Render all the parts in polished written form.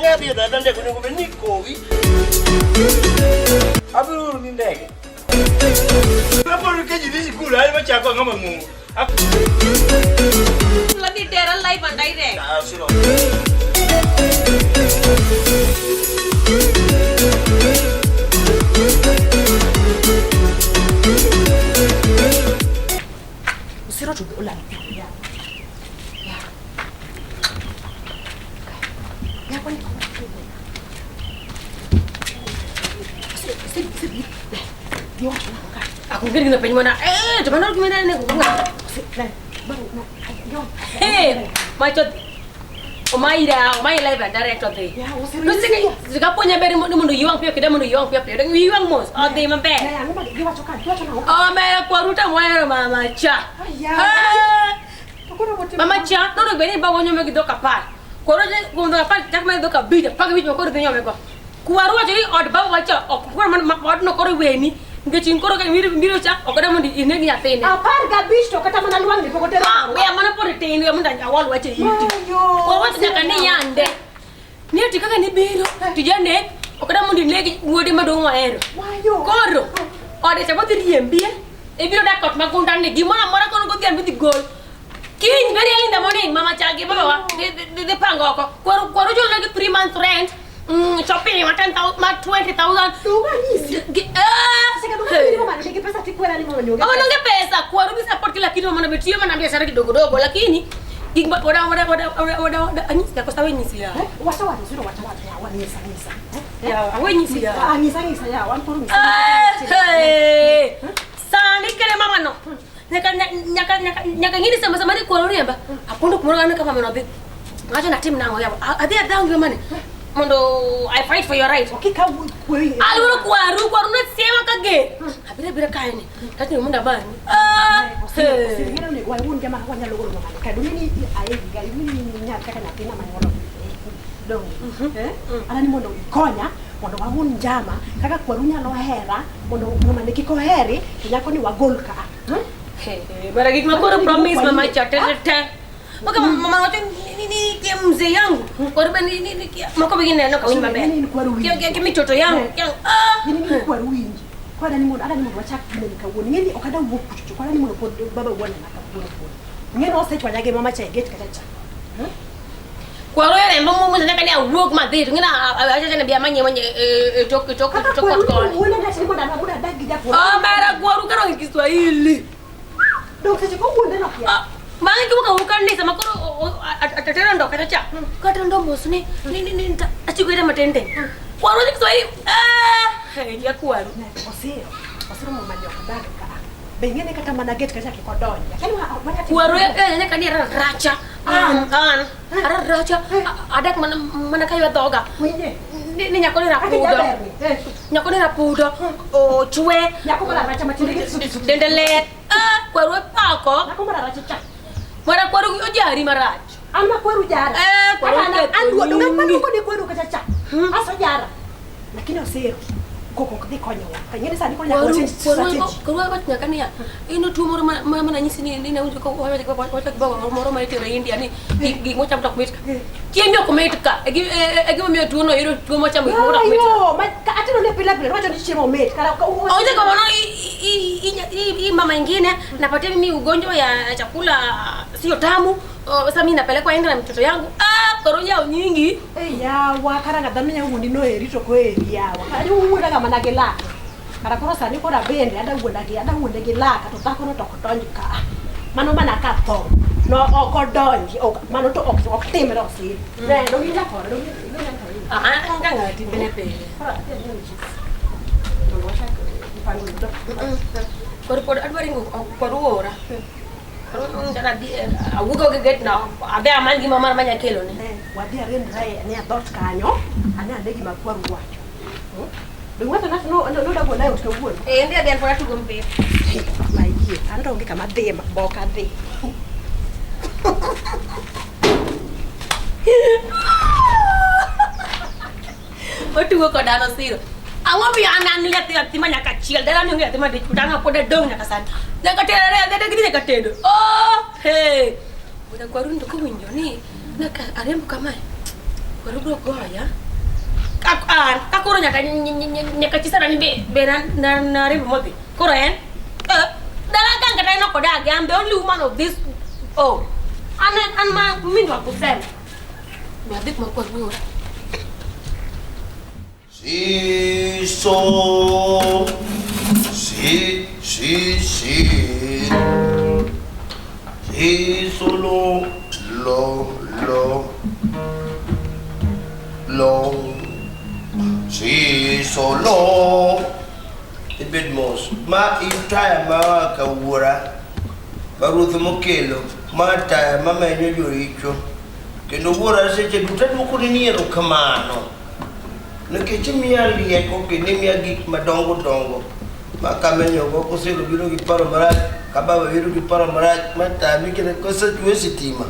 Adhi e dala ndege onego bed ni ikowi. Abiro oro ni ndege. Kapod ka ji dhi sikul, an machako ang'o mang'ongo. Ladhi tera live and direct. Ah, siro. Usiro to olal pi. Aku gini penj mana eh to mano gima ne ko nga. Hey, macho omaira omai live and direct odhi. Nosika puonja ber ni mondo iwang' piyo kida mondo iwang' piyo piyo. Dong iwang' mos odhi maber. Omera kwaruta mwahero mama cha. Mama cha nonego bed ni bago nyome gi dhok 10. Koro kuom dhok 10 chak mana dhok 5 15 ma koro dhi nyome go. Kwaru wacho ni od baba wacho ok koro odno koro weni nikech in koro ka miro cha ok odwa mondo ineg nyathine. 15 to kata mana lwang'ni pok otero. Ah, weya mana pod tin weya mondo awal wach e iti. Wawacho nyaka ni yande. Ni ati kaka nibiro to janek ok odwa mondo ineg wuode maduong' wahero. Koro ode cha bodhi riembie ibiro dak ot magundani gimoro amora kono godhiambo idhi gol. Kiny very early in the morning mama cha gi baba wa dhi pango oko. Kwaru kwaru chulo negi 3 months rent. Shopping ma 10,000 ma 20,000. Ama nonge pesa kwaru dhi support kila kitu mondo be tiyo mana biashara kidogo dogo lakini gik ma oda oda oda oda oda oda anyisi ya kosa wenyisi ya. Ya awenyisi ya. Sani kele mama no. Nyaka nyaka nyaka nyaka ngini sama sama ni kwaru riemba. Apondo kumoro kana kama mama dhi. Ngacho na tim nango yawa. Adhi adhangu mane. Mondo I fight for your right. Aluoro kwaru kwaru ne sema kage. Abira bira kae ni. Tati ni munda bani. Ah. Anani mondo ikonya mondo wawuon njama kaka kwaru nyalo hera mondo mamane kik oheri to nyako ni wagol ka. Bara gik makoro promise mama cha te te. Maka mama wacho ni ni kia mzee yangu. Kwaru be ni ni moko be gineno ka winj maber. Kia kia kia mitoto yangu. Kia ah. Ni kwaru winji. Koro ni mondo adani mondo wachak gine kawuono. Ing'eni ok adwa wuok kuchocho. Koro ni mondo pod baba wuon na kawuono pod. Ing'eni osechwanya gi mama cha e gate kacha cha. Kwaru rembo mo nyaka ni awuok madhi to ngina achacha ne bia manye manye tok tok tok ot koni. Wuon na chini mondo amuda adag gi japuonj. Ah mera kwaru karo gi Kiswahili. Dong seche ko wuonde no kia. Bang'e kiwuok awuoka kanisa ma koro atatero ndo kata cha. Kata ndo mos ni ni ni ni achiko ite matende. Kwaru gi Kiswahili. Ah, ya kwaru. Osiro. Osiro mo manyo ok dag ka. Be ing'eni kata mana gate kacha kik odonji. Akia ni wanyatimo Kwaru e nyaka ni racha. An an racha adak mana mana kaywa dhoga. Winje. Ni nyako ni Kaka rapudo. jaberni. Nyako ni rapudo. Ochwe. Nyako mararacha matiende gi suti suti. Dende ler. Ah, kwaru e pako. Nyako mararacha cha. Mara kwaru ojari marach. An ma kweru jara. Kweru Kata ketho an duodo nyingi. ng'at maduoko ne kweru kacha cha. Aso jara. Lakini osiro. Koko ok dhi konyowa. Ing'eni sani koro nyaka wachange strategy. Kwaru wacho nyaka niya, in tuo moro ma mana nyisi ni ni nawinjo ka wacho wacho kibago moro ma itero India ni gik mocham to ok mit ka. Chiembi ok mit ka. E gima miyo tuo no yudo tuo mochamo gik moko to ok mit ka. Ayo, ma ateno ne pile pile wacho ni chiemo mit. Kara ka Oje kwa maana hii mama ingine napatia mimi ugonjwa ya chakula sio tamu. Sasa mimi napelekwa India na mtoto yangu. Ah, koronya nyingi. Eh yawa kara nga dhano nyalo wuondi noeri to koeri yawa. Kara wuonda ga mana gi laka. Kara koro sani koro abende ada wuonda gi ada wuonde gi laka to dhako no to ok donj ka. Mano mana ka tho. No ok odonji. Ok mano to ok ok timre osir. Ne dong in jakore dong in jakore. Ah, nga ngati pele pele. Koro adhi anyiew chips. Mondo wachak pango do. Koro pod adwa ringo kod wuora. Koro adhi awuok gi gate na adhi amany gima mar manya kelo ne. Wadhi arendre ne dhoot kanyo ane ane gima kwaru wacho. Be ng'ato ng'ato no no no wuona e ot kawuono. Eh, ndi adhi an pod atugo mpira. Mayie, an to onge kama adhiye ma ok adhi. Otugo kod an osiro. Ang'o miyo an an nyathi nyathi ma nyaka chiel dala ni onge nyathi ma dichwo to an pod adong' nyaka sani. Nyaka terore adhi gidhi nyaka tedo. Oh, hey. Wuoda kwaru ni to kowinjo ni nyaka ariembo kamae. Nyakwar obiro goya. An ka koro nyaka nyaka chisara ni be na na rimbo modhi. Koro en dala kan kata en ok odagi. I'm the only woman of this oh. An ma mindwa kusema. Be adhi kuma kwar wuora. Si, so, si, si, si. Si, so, lo, lo, lo. Lo. Si, so, lo. Ibed mos. Ma itaya ma ka wuora. Ma ruoth mokelo. Ma taya ma menyo joricho. Kendo wuora seche duto aduokoni ni erokamano. Nikech imiya rieko kendo imiya gik madongo dongo ma kamenyogo kosego biro gi paro marach ka baba biro gi paro marach ma tami kendo kosechwe sitima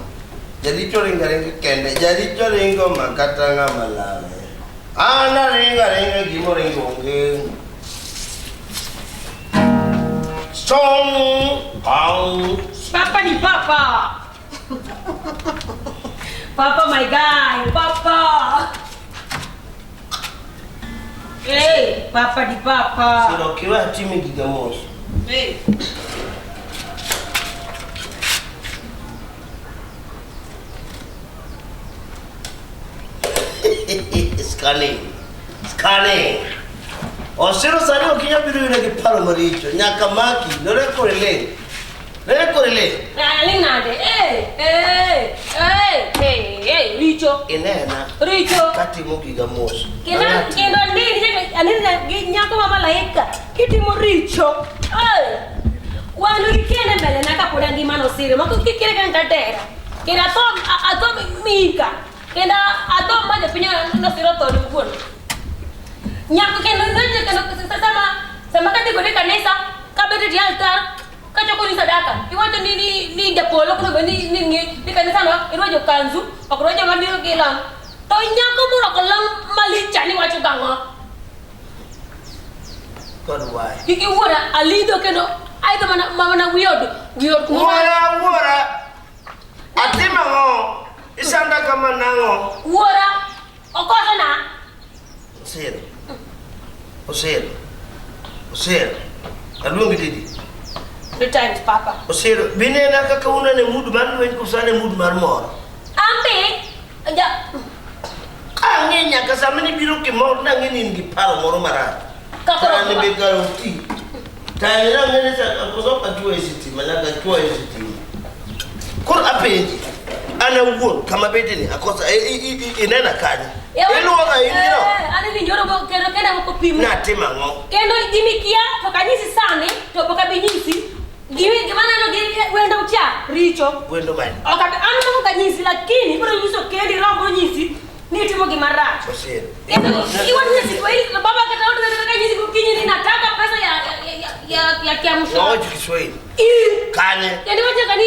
jaricho ringo aringa kende jaricho ringo ma kata ng'ama lawe an aringo aringa gimoringo onge song kong Papa ni papa. Papa my guy, papa. Hey, papa di papa. Siro kiwa atime giga mos. Hey. Scanning. Scanning. Osiro sani ok inyal biro yuda gi paro maricho. Nyaka maki. Lore kore ling. Lore kore ling. Aling nade. Hey, hey, hey, hey, hey, richo. Inena. Richo. Katimo giga mos. Kendo kendo nini anini gi nyako ma malaika kitimo richo. Hey. Wanu gikene mbele na kapod angima nosire. Moko kikire kan katera. Kendo atho atho mika. Kendo atho ma jopiny nosiro tho ni wuon. Nyako kendo nonjo kendo sama sama kadhi kode kanisa kabedo e altar kachoko ni sadaka iwacho ni ni ni japolo ok onego ni ni ni ni kanisa no irwajo kanzu ok rwa joma biro gi long to nyako morwako long malich cha ni wacho gang'o God why? Kik iwuora alidho kendo aidho mana mana wi od kumoro. Wuora, wuora. Atimo ang'o? Isanda kama nang'o? Wuora okosona. Osiro. Osiro. Osiro. Aluongi didi. Three times papa. Osiro, binena kaka unane mood mar lweny koso an e mood mar mor? Ambe ja Ang'e nyaka sama nibiro kimor nang'e ni in gi paro moro marach. Kakoro Tani be kar oti. Tani nang'e ni koso ok achwoye e sitima nyaka achwoye e sitima. Koro apenji, an awuon kama bedeni akosa inena kanye? Iluonga in gino? An iwinjoro kendo kendo moko pimo. Natimo ang'o? Kendo gimikia to kanyisi sani to pok abi nyisi. Gimi gima neno gi wendo cha richo. Wendo mane? Ok abi an moko kanyisi lakini ibiro nyiso kendi rombo nyisi ni itimo gima rach. Osiro. Kendo iwacho ni Kiswahili baba kata od kata nyisi gokinyi ni nataka pesa ya ya ya ya kiamsho. Wawacho Kiswahili. Ii. Kanye? Yaani wacha kani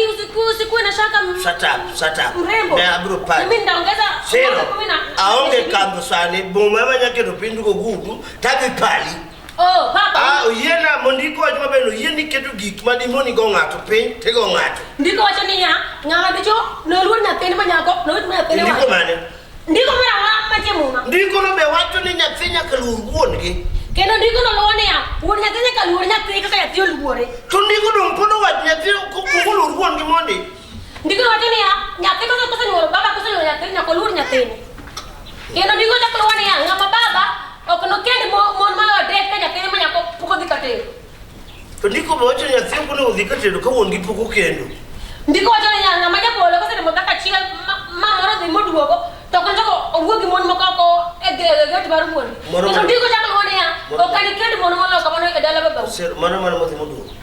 usikuwe na shaka Shut up, shut up. mrembo. Ne abiro pari. Mimi nitaongeza Sero, mwaka kumi na aonge kambo sani, boma ema nyaketo piny gogudu, tadhi pali. Oh, papa. Ah, oyiena mondo ndiko wacho maber, oyieni keto gik ma dimoni go ng'ato piny, tigo ng'ato. Ndiko wacho niya, ng'ama dichuo noluor nyathine ma nyako, nowit nyathine Ndiko wacho. mane? Ndiko moro amora mantie e Muma. Ndiko no be wacho ni nyathi nyaka luor wuon-gi. Kendo ndiko no luwo niya, wuon nyathi nyaka luor nyathi kaka nyathi oluore. To ndiko dong' pod owacho nyathi ok oluor wuon-gi mondi. Ndiko no wacho niya, nyathi kose kosenyuolo baba kosenyuolo nyathi nyaka oluor nyathine. Kendo ndiko chako luwo niya, ng'ama baba ok nokend mon maloyo adek ka nyathine ma nyako pok odhi ka tedo. To ndiko be wacho ni nyathi ok onego odhi ka tedo ka wuon-gi pok okendo. Ndiko wacho ni ng'ama japolo koseremo dhako achiel ma moro odhi moduogo to ok nochako owuo gi mon moko oko e gate mar wuon-gi. Moro Kendo ndiko chako luwo niya, Moro ok anikend mon moloyo kamano e dala babau. Mano mane modhi moduogo.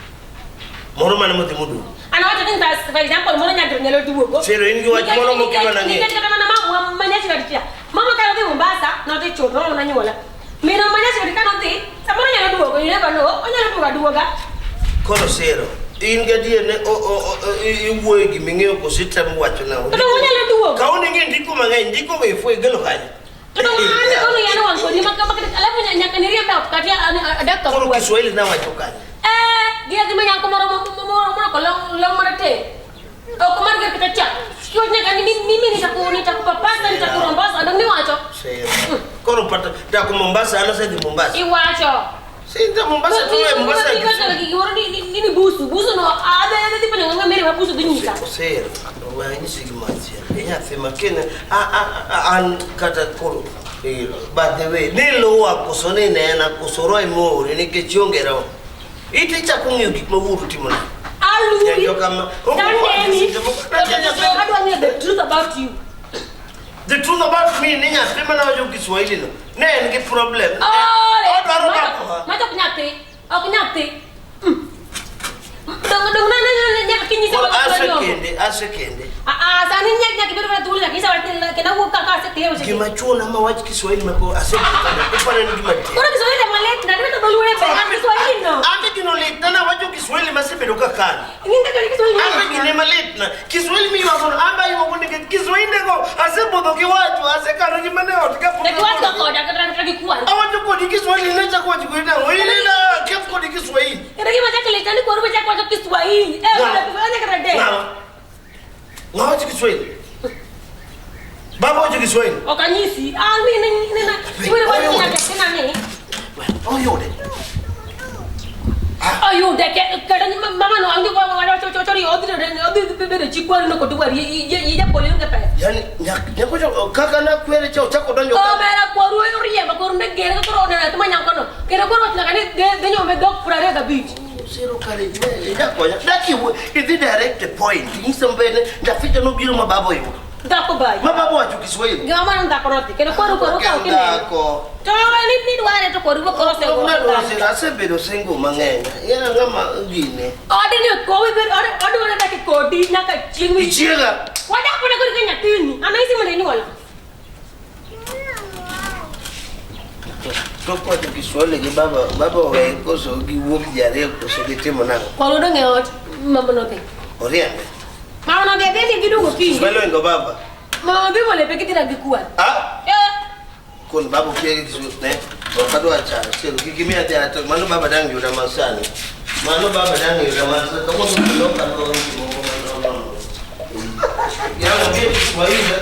Moro mane modhi moduogo. An awacho ni for example moro nyadro nyalo duogo. Sero in gi wach moro mokima nang'e. Nikech kata mana mama ma nyachigadi cha. Mama ka nodhi Mombasa nodhi chuth mama nonyuola. Minwa ma nyachigadi ka nodhi samoro onyalo duogo you never know onyalo duogo aduoga. Koro Sero, in gadier ne iwuoyo gima ing'eyo koso itemo wacho nang'o? To donge onyalo duogo? Ka un ing'e ndiko mang'eny, ndiko go ifwe igelo kanye? To donge an koro yan wang' kodi ma kama alafu nyaka niriemba ot kata adak ka Koro kwar. Kiswahili nawacho kanye? Eh, gi adhi ma nyako moro moro moro long long marateng'. Ok mar ger kata cha. Kiwacho nyaka ni mimi nitakupapasa, nitakurombosa, dong miwacho. Sema. Koro pata dak Mombasa an asedhi Mombasa. Iwacho. Sinda Mombasa to we Mombasa. Iwacho gimoro ni busu, busu no adhi penjo ng'ama mere ma busu dhi nyisa. Osero, we anyisi gima achiel. Inyathi makene an kata koro by the way, niluwa koso ni nena koso roi moori nikech ionge roho. Iti ichako ng'iyo gik ma wuoru timona. Aluwi. Joka ma- Taneni. Adwa ng'eyo the truth about you. The truth about me ni nyathi mana wacho Kiswahili no ne en gi problem. Ole. Odwaro mako. Macho ok nyathi. Ok nyathi. Dong dong na na na nyaka kinyisa Koro wach manyombo. asekende, asekende. Ah ah sani nyaka nyaka ibedo mana thuolo nyaka nyisa wach kendo awuok kaka asekende weche. Gima chuona ma wach Kiswahili mako asekende. Iparo ni gima tek. Koro Kiswahili ema lit na dwa to dholuo e ber. Kiswahili no. Ante gino litna na wacho Kiswahili masebedo ka kano. Ing'e kaka Kiswahili. Ante gine malitna. Kiswahili miywago no amba ywago nikech Kiswahili go asebudho gi wacho asekano gi mane ot kapok. Tek wach go koda kata gi kwar. Awacho kodi Kiswahili ne chako wacho kodi nang'o? Inena kef kodi Kiswahili. Kata gima chak lit ni kwaru chak wacho Kiswahili. Eh, Ng'awa? kata de. Ng'awa? Ng'awa wacho Kiswahili? Baba wacho Kiswahili? Ok anyisi. Ah, mi ni ni na. Iwere wacho nyaka kina ni. Oyude. Oyude ke kata mama no angi kwa wacho cho cho odhi odhi bedo chi kwaru no kod kwari yi japoli onge pesa. Yani nyakocho kaka nakwere cha ochako donjo ka. Omera kwaru oriembo kwaru ne gere koro oneno nyathi ma nyakono. Kendo koro wacho nyaka ni dhi nyombe dhok 25. Zero kare ne nyakonya. Daki idhi direct the point. Nyisa mbele ndaficha nobiro ma baba oyudo. Dhako bayi. Ma baba wacho Kiswahili. Gima mano dhako nodhi. Kendo kwaru kwaru ka ok ineno. Dhako. To ni dware to kwaru koro osego. Nadwaro asebedo single mang'eny. En ng'ama gine. Odni ok owe bedo odwaro dak kodi nyaka chieng' wi. Ichiega. Wadak mana kodi ka nyathini. An ahisi mondo inyuola. Tok wacho Kiswahili gi baba, baba owe koso giwuok ji ariyo koso gitimo nang'o? Kwaru odong' e ot, mama nodhi. Oriembe. Mama nodhi adhi ni giduogo kiny. Kiswahili oingo baba. Mama dhi molepe gidhi dak gi kwar. Ah? Eh. Kon baba okia gi Kiswahili ne. Ok adwa chayo. Siro kik imiya dhi ato. Mano baba dang' yuda masani. Mano baba dang' yuda masani. Kawuono loka no gimoro mano. Yaani ongee Kiswahili.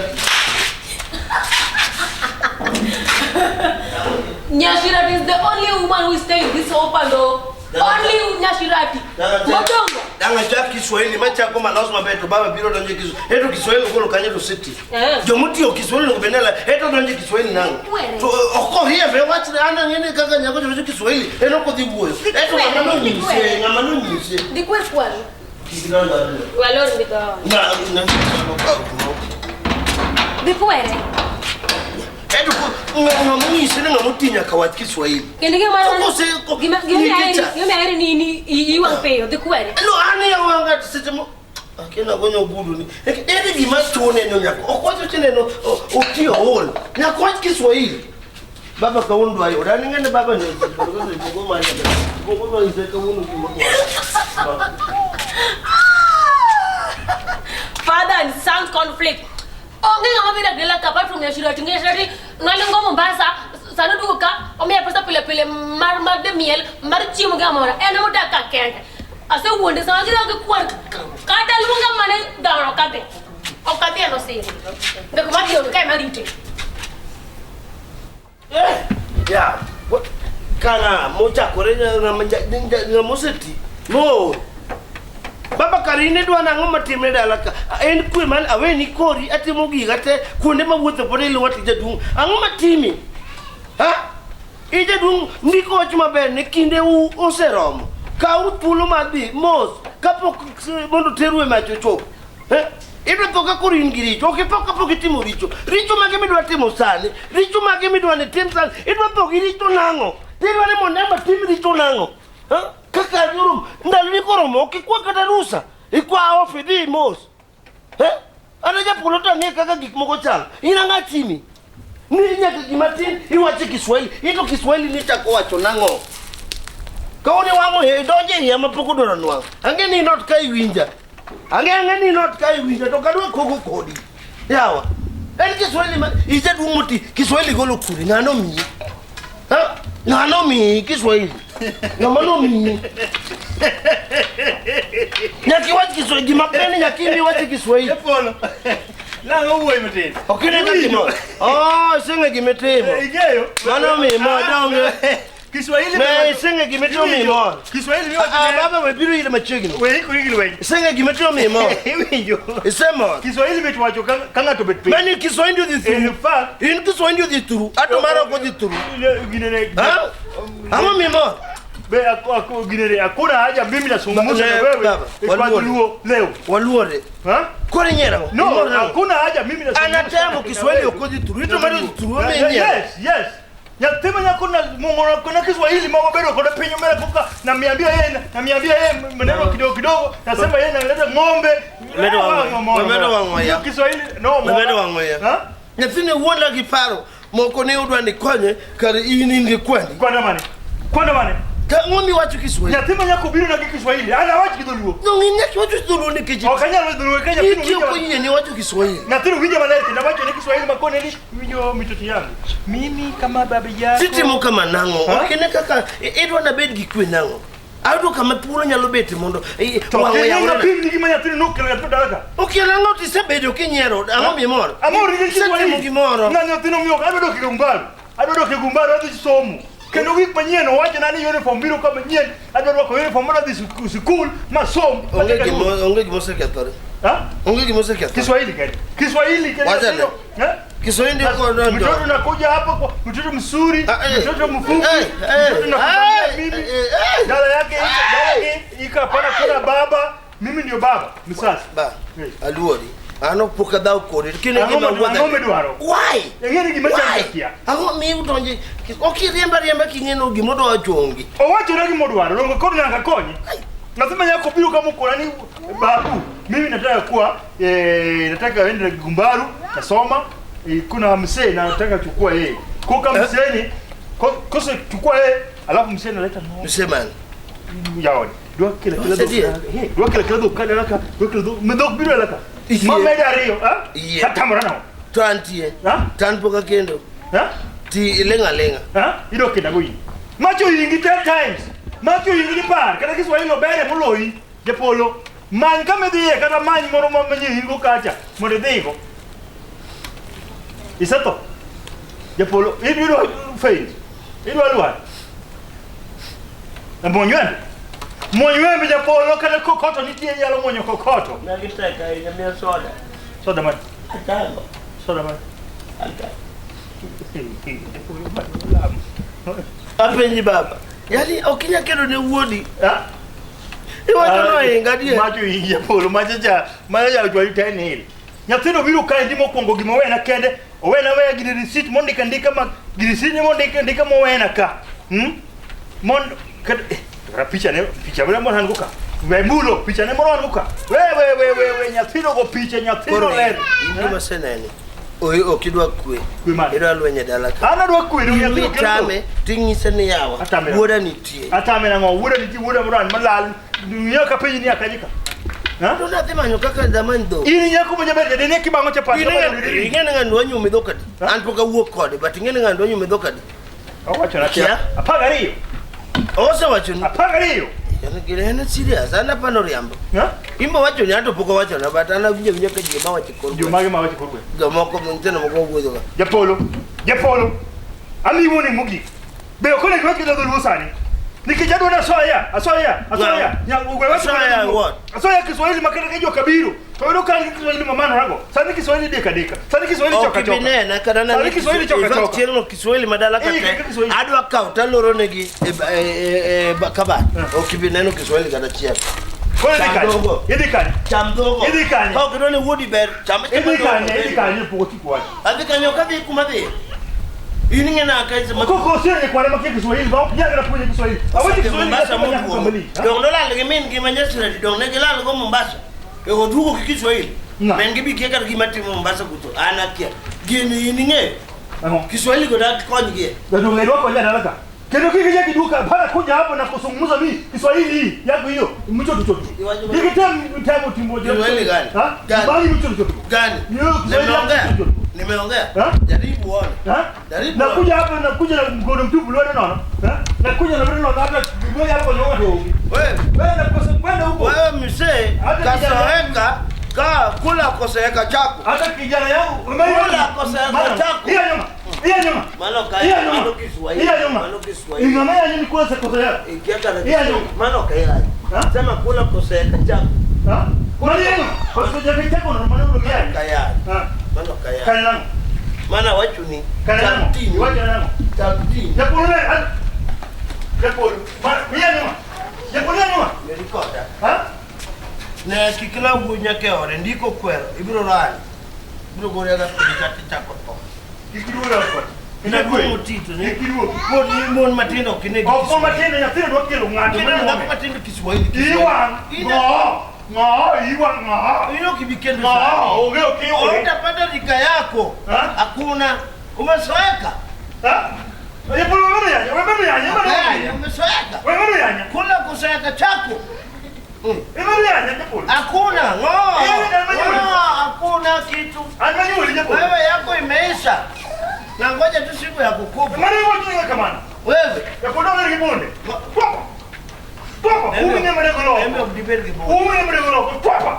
Nyashirati is the only woman who is staying this open though. Only Nyashirati. Modongo. Dang' achak Kiswahili machako malos maber to baba biro donjo e Kiswahili. Eto Kiswahili koro kanyo to city. Eh. Jomotiyo Kiswahili no bende eto donjo e Kiswahili nang'o? Kwere. To ok oriembe wach an ang'e ni kaka nyako wacho Kiswahili en ok odhi wuoyo. Eto ng'ama nonyise, ng'ama nonyise. Dhi kwer kwaru. Kik donj odno. Walor ndi dhoot. Na Dhi kwere. Eto ng'ama onyise ni ng'ama oti nyaka wach Kiswahili. Kendo gima Kose- gima gima Nikech- aheri gima aheri ni ni iwang' piyo dhi kwere. No, an e wanga seche mo akena gonyo gudu ni. Ere gima chune no nyaka. Ok wacho chine no otiyo ool. Nyaka wach Kiswahili. Baba kawuono dwa yuda. An ing'e ni baba ni go manya. Go go ise kawuono gima dwa. Father and son conflict. Onge ng'ama biro dak ka apart from Nyashirati. Nyashirati nolingo Mombasa, sani oduogo ka omiya pesa pile pile mar mar dhi miel, mar chiemo gi amora. En ema odak ka kende. Asewuonde sama gidok gi kwar kata luonga mane dhano ok adhi. Ok adhi en osiri. Ndiko mar dhi kae marite. Ya. Kana mochakore ng'ama oseti. Mool. Baba kare in idwa nang'o matimre dala ka? En kwe man aweni kori atimo giga te kuonde mawuotho pod iluwa to jaduong'. Ang'o matimi? Ha? Ijaduong' ndiko wach maber ni kinde u oseromo. Kaw thuolo mar dhi mos kapok mondo teru e mach ochopo. Eh? Idwa tho ka koro in gi richo. Ok itho kapok itimo richo. Richo mage midwa timo sani? Richo mage midwa ni tim sani? Idwa tho gi richo nang'o? Tidwa ni mondo ema tim richo nang'o? Ha? Kaka nyoro ndalo ni koromo ok ikwa kata rusa. Ikwa off idhi mos. Eh? An japolo to ang'e kaka gik moko chal. In ang'a timi? Ni nyaka gima tin iwacho Kiswahili. Ito Kiswahili ni chako wacho nang'o? Kawuono wang'o he donjo e iya mapok odwaro nwang'o. Ang'e ni not ka iwinja. Ang'e ni not ka iwinja to kadwa koko kodi. Yawa. En Kiswahili ma ijaduong' moti Kiswahili golo kure ng'ano miyi? Ha? Ng'ano miyi Kiswahili? Ng'ama nomiyi? Nyaka iwach Kiswahili, gima ber ni nyaka in iwach Kiswahili. Japolo. Nang'o wuoyi matin? Ok ine kaka imor. Oh, iseng'e gima itimo. Ing'eyo? Mano omiyo imor, donge? Kiswahili Ne, iseng'e gima itimo miyo imor. Kiswahili miwacho Ah, ne- baba we biro ire machiegni. We ikori gi lweny. Iseng'e gima itimo miyo imor. Iwinjo. Isemor. Kiswahili mit wacho ka ka ng'ato bet piny. Mani Kiswahili odhi In thuru. fact, In Kiswahili odhi thuru. Ato mara ok odhi thuru. ginene Ha? Ang'o miyo imor? be ako ginene hakuna haja mimi nazungumza Ne, na wewe baba, kwa waluore. Luo leo. Waluore. Ha? Koro inyiero ang'o? No, Imor nang'o? hakuna haja mimi nazungumza. Anatemo Kiswahili ok odhi thuru. Ito mara odhi thuru. Omiyo inyiero. Yes, yes. Nyathi ma nyako na mong'ono kuna Kiswahili ma wabedo kode piny omera koka namiambia yeye namiambia yeye maneno kidogo kidogo nasema yeye analeta ng'ombe. Medo wang'o ya. Medo wang'o ya. Kiswahili no. Medo wang'o ya. Ha? Nyathini wuonda gi paro moko ne udwa ni konye kare in in gi kwendi. Kwanda mane? Kwanda mane? Ka ang'o miwacho Kiswahili? Nyathi ma nyako biro na gi Kiswahili. Ana wach gi Dholuo. No, in nyaka iwacho Dholuo nikech Ok anyal wacho Dholuo ka nyathino itiyo winjo. koyieni wacho Kiswahili. Nyathino winjo maler kendo awacho ne Kiswahili makone ni winjo mitoto yangu. Mimi kama baba yako. Titimo kama nang'o? Ha? Ok ine kaka idwa nabed gi kwe nang'o? Ayudo kama thuolo nyalo betie mondo To wang' kendo oyawre. pim ni gima nyathino nokelo nyathino dala ka. Okel ang'o tisebedo kinyiero? Ang'o mimor? Amor gi Isetimo Kiswahili. gimoro. Na nyathino miyo adwa dok e Gumbaru. Adwa dok e Gumbaru adhi somo. Kendo wik manyien owachona ni uniform biro ka manyien. Adwa rwako uniform mondo adhi sikul masom. Onge gima onge gima osekethore. Ha? Onge gima osekethore. Kiswahili kende. Kiswahili kende. Wachane. Eh? Kiswahili ndio kwa Mtoto nakuja hapa kwa mtoto mzuri, Ah, eh. mtoto mfupi, Eh, eh, mtoto nakuambia eh, mimi eh, eh. dala yake dala yake iko hapana kuna baba, mimi ndio baba msasa. Ba, Eh. aluori. An ok pok adhaw kodi. Kine Ang'o gima ma- wuodha. ang'o midwaro? Why? Ing'e ni gima Why? chando kia. Ang'o miyo udonje? Ok iriemba riemba king'eno gima odwa wacho onge. Owachona gima odwaro, donge koro nyaka konye. Nasema nyako biro kama uko nani babu. Mimi nataka kuwa nataka ende Gumbaru nasoma kuna msee nataka chukua yeye. Koka msee kose chukua yeye alafu msee analeta ng'ombe. Msemani. Yaoni. Dwa kila kila Osedie. dwa kila kila dhok alaka dwa kila dhok medhok biro alaka. Iye. Ma medo ariyo, ha? Iye. Tatamora nang'o? To antie. Ha? To an pok akendo. Ha? Ti iling' aling'a. Ha? Idok kendo go in. Macho yingi 10 times. Macho yingi ni par. Kata Kiswahili obere moloyi. Japolo. Many kama idhiye kata many moro ma manye ingo kacha mondo idhigo. Isetho. Japolo, idwa fail. Idwa lwar. Muony wembe. Muony wembe japolo kata kokoto nitie nyalo muonyo kokoto. Magi tek ahinya miya soda. Soda mane? Atango. Soda mane? Apenji baba. Yaani ok inyal kedo ne wuodi. Ha? Iwacho nohinga adier. Macho ingi japolo, macho cha, macho cha ochwali 10 nil. Nyathino biro kaendi mokwongo gima owena kende, owena weya gini receipt mondika ndika ma gi receipt ne mondika ndika mowena ka. Mon kat, kata picha ne picha ne moro an go ka. We mulo picha ne moro an go ka. We we we we we nyathino go picha nyathino Koro ler. in gima aseneni. Oyo ok idwa kwe. Kwe mane? Idwa lweny e dala ka. An adwa kwe no nyathino kendo. Itame ting'ise ni yawa. Atame. Wuoda nitie. Atame nang'o wuoda nitie wuoda moro an malal. Nyaka penji ni akaji ka. Ha? To nadhi manyo kaka damany dhok. In nyako ma jaber jadene kibang'o chapat. Ing'e ni ng'ani dwa nyuomi dhok adi? Ha? An pok awuok kode, but ing'e ni ng'ani dwa nyuomi dhok adi? Owacho na Kia? 12. Osewachoni. 12. En gine en serious, an apano riambo. Ha? Imbo wacho ni anto pok owachona, but an awinjo awinja ka ji ema wacho e kor gweng'. Jomage ma wacho kor gweng'? Jomoko nyithindo moko wuotho ka. Japolo, Japolo, amiyi warning mogik. Be ok onego iwach gi dho dholuo sani? Nikech adwa ni asoya, asoya, asoya. We wach Asoya mana- what? Asoya Kiswahili ma kata ka joka biro, to yudo ka an gi Kiswahili ma manorago. Sani Kiswahili deka deka. Sani Kiswahili Ok choka ibi choka. nena kata Sani nang'e Kiswahili choka In fact, choka. chieng'no Kiswahili ma dala ka Eh, te, kaka Kiswahili. adwa kawo taloro negi e kabat. Ok ibi neno Kiswahili kata achiel. Koro idhi Cham kanye? dhogo. Idhi kanye? Cham dhogo. Idhi kanye? Ka ok idwa ni wuodi ber, cham achama Idhi dhogo. kanye? Idhi kanye? Pok otieko wach. Adhi kanye ok adhi kuma adhiye. In ing'e na ka ma Koko osere kware makia Kiswahili, ma ok nyal kata puonje Kiswahili. Awacho Kiswahili Mombasa kata nyaka moduogo. kamili. Ha? Dong nolal gi min gi ma Nyasirati, dong ne gilal go Mombasa. E oduogo gi Kiswahili. Ng'a? Men gibi kia kata gima timo Mombasa kucho. An akia. Gini in ing'eyo. Ang'o? Kiswahili go dak konygie. Ndio ndio kwa dala ka. Kendo kikija kiduka hapana kuja hapo na kuzungumza mimi Kiswahili yako hiyo mchoto choto. Nikitem temo timbo je. Kiswahili gani? Ha? Gani? Bali mchoto choto. Gani? Hiyo Kiswahili yako Nimeongea. mchoto. Nimeongea. Ha? Jaribu uone. Ha? Jaribu. Nakuja hapa nakuja na mkono mtupu leo naona. Ha? Nakuja na leo naona hata ngoja hapo nyoka tu. Wewe Wewe nakosa kwenda huko. wewe mzee Hata kijana- kasoeka ka kula koseeka chako. Hata kijana yangu Kula koseeka chako. Iya nyuma. Iya nyuma. Mano kaya Iya nyuma. mano Kiswahili. Iya nyuma. Mano Kiswahili. Ingama ya nini kula kosa yako? Ikiaka na Iya Kiswahili. nyuma. Mano kaya. Ha? Sema kula koseeka chako. Ha? Mano ya nyuma. Kosa yako chako na mano ndo kaya. Kaya. Ha? Mano kaya. Kaya nangu. Mana wachuni. Kaya nangu. Chamtini. Wacha nangu. Chamtini. Japolo ne. Japolo. Ma iya nyuma. Japolo ya nyuma. Merikoda. Ha? Ne kikla wuoyi nyaka e ode ndiko kwero ibiro rani. Ibiro gori aga piny kata ichako tho. Ikiruo kwa. Inaduogo tito ne. Ikiruo. Pod in mon matindo ok ine gi Oko Kiswahili. matindo nyathino dwa kelo ng'ato. Kineno dhako matindo Kiswahili. Kiswahili. Iwa. Ina- Ng'o. Ng'o. Iwa ng'o. Ino kibikendo Ng'o. sana. Onge okiwe. Utapata rika yako. Ha? Hakuna. Umesoeka. Ha? Japolo wewe yanya. Wewe yanya. Wewe Eh, yanya. Umesoeka. Wewe yanya. Kula kusoeka chako. Wewe yanya Japolo. Hakuna. Ng'o. Eh, na mwenyewe. Ng'o, hakuna kitu. Ananyuli Japolo. Wewe yako imeisha. Na ngoja tu siku ya kukupa. Mara hiyo tu kamana. Wewe. Japolo ngere kibonde. Twapa. Twapa. Umi ne mare Embe golo. ok dibed gi bunde. Umi ne mare golo. Twapa.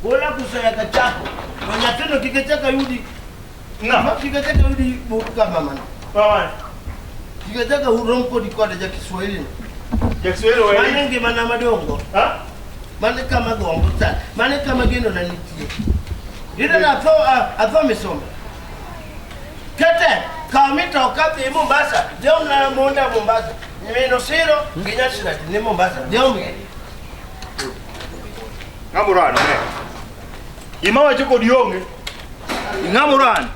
Gola kusoeka chako. To nyathino kik achak ayudi. Na. Kik achak ayudi but ka mamano. Mama. Kik achak rom kodi koda ja Kiswahili no. Jakiswahili wewe. Mano ngimana madongo. Ha? Mano kama gombo sa. Mano kama geno na nitie. Ida atho atho misombe. Kete kaw mitoka dhi Mombasa. Dhi na monda Mombasa. Mino siro gi nyasirati ni Mombasa. Dhi omgi. Ng'amurano ne. Gima wacho kod onge. Ng'amurano.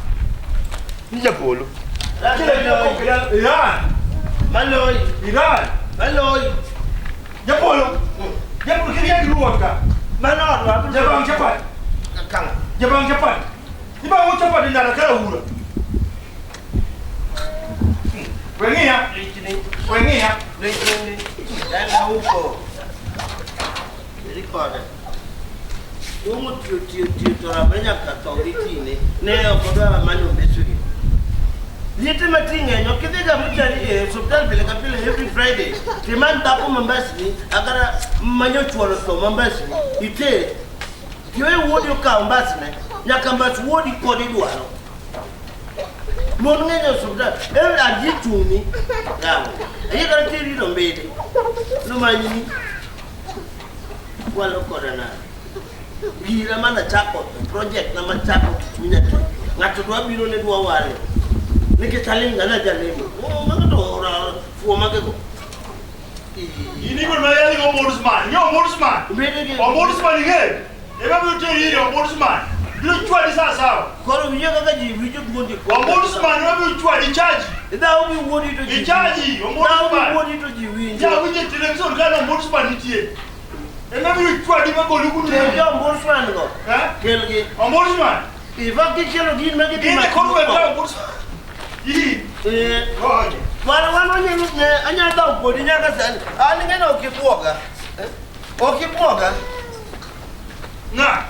Ni Japolo. Iran. Maloyi. Iran. Maloyi. Japolo. Japolo kik yag luwot ka. Mano odwa. Jabang chapat. Kanga. Jabang chapat. Ibang'o chapat ndara kara ura. Weng'iya. Richni. Weng'iya. Richni. Enda huko. Rikode. Umo tiyo tiyo tiyo to ramre nyaka tho gi tine. Ne ok odwa manyo mbesugi. Liete mati ng'eny ok idhiga mochari e osiptal pile ka pile every Friday. Timany dhako ma mbasni akata manyo chuoro tho ma mbasni iter. Tiwe wuodi okaw mbasne nyaka mbas wuodi pod idwaro. Mon ng'eny e osiptal. En adhi chuni. Yawa. Ayie kata teri to mbede. Nomanyni. Kwalo koda nade. Gira mana chako project na machako chunya to. Ng'ato dwa biro ne dwa wale. Nikech aling' ga najalemo. Oh, mago to ora fuo mage go. In igor ma yali go ombudsman. Yo ombudsman. Mbede gi. Ombudsman ing'eyo. Ema biro teri ir ombudsman. Biro chwadi saa sawa. Koro winjo kaka ji winjo duondi. Ombudsman ema biro chwadi ichaji. Idhawo gi wuodi to ji. Ichaji Idhawo gi ombudsman. wuodi to ji winjo. Ja winjo e television ka ombudsman nitie. Ema biro chwadi magoli kuno. Kel jo ombudsman go. Ha? Kelgi. Ombudsman. Iva kichielo gin ma gidhi Gin e mako. kor wek ka ombudsman. Ii. Eh. Goje. Wan wan wanyalo ne anyalo dhawo kodi nyaka sani. An ing'e ok ibwoga. Eh? Ok ibwoga. Ng'a.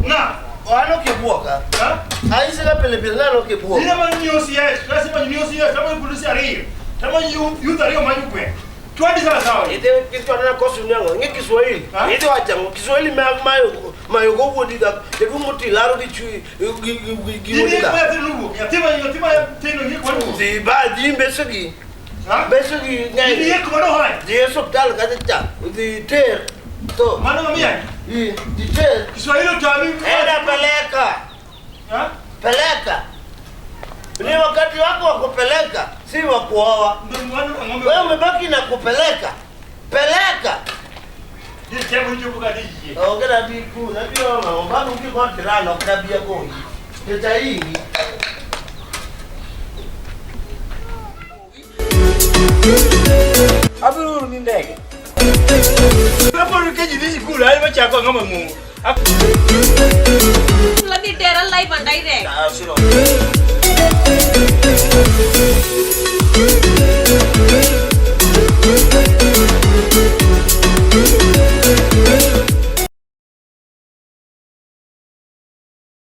Ng'a. An ok ibwoga. Ha? Anyisi ga pile pile ni an ok ibwoga. Ine ma ni OCS, lazima ni OCS, kama ni polisi ariyo. Kama ni youth ariyo manyo gweng'. Chwadi sawa sawa. Idhi kichwana koso ni ang'o? Ing'e Kiswahili. Ha? Idhi wacho ang'o? Kiswahili ma mayo mayo go wuodi ga jaduong' moti laro gi chui gi gi gi gi Ini wuodi ga. nyathi luwo. Nyathi ma nyathi ma tino ni kwa luwo. Dhi ba dhi mbeso gi. Ha? Mbeso gi Ini ng'eny. yek mano hai. Dhi e osiptal kacha cha. Dhi ter. To. Mano mamia. I dhi ter. Kiswahili utami. Enda peleka. Ha? Peleka. Ni wakati wako wa kupeleka, si wa kuoa. Ndio mwana ng'ombe. Wewe umebaki na kupeleka. Peleka. Ni chemo hicho kwa diji. Onge na bi ku, na bi oma, omba nuki kwa tirano, ok na bi agoyi. Teta ingi. Abiro ni ndege. Hapo keji diji kula, ai machako ng'ombe mungu. Ladhi tera live and direct. Ah, siro. Thank you.